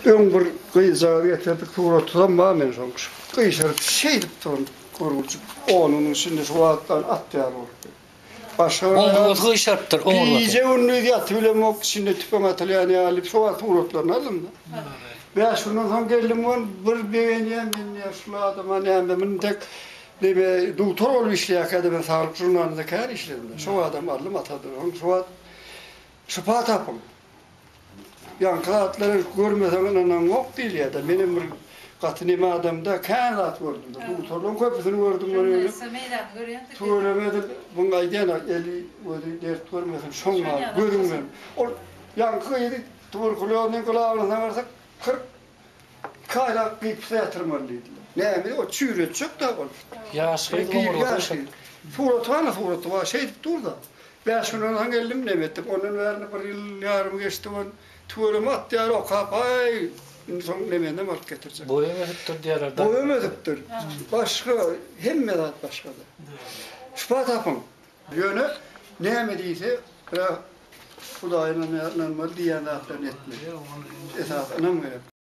Öň bir gyzjagaz getirdik, suratyzam bar men şoň. Gyşaryp şeýdip duran görgüljik onuň içinde şu wagtdan at ýaly bolupdy. Başga bir Oňurgasy gyşarypdyr, oňurgasy. Gije-gündiz ýatybilemok, içinde tüpeň atylýan ýaly şu wagt suratlaryny aldym-da. Bäş günden soň geldim ol bir begenýän men diýýär şul adama näme men tek neme dugtor bolup işleýärkä-de men saglyk žurnalynda kän işledim-de. Şo adam aldym atadyr. Oň şu wagt şypa tapyň. Ýaňky zatlary görmeseň ynanaňok diýilýär-de. Menem bir gaty neme adamda kän zat gördüm-de. Dugtorlaryň köpüsini gördüm ýöne. Tüweleme edil muň aýdýan eli gözi dert görmesin şoň ýaly gözüň bilen. Ol ýaňky gyzy tuberkulýoznyň glawyna barsak 42 aýlap gipsde ýatyrmaly diýdiler. Näme o çüýretjek-dä ol. Ýaş gyz oňurgasy. Suraty barmy suraty bar şeýdip dur-da. Bäş günden soň geldim neme etdim. Ondan bäri bir ýyl ýarym geçdi ol tüweleme at ýaly okap aý indi soň nemenem alyp getirjek. Boýam ösüpdir diýýärler. Boýam ösüpdir. Başga hemme zat başgada. Şypa tapyň. Ýöne näme diýse Hudaýa ynanmaly diýýän zatlaryny etmeli. Esasy ynam gerek.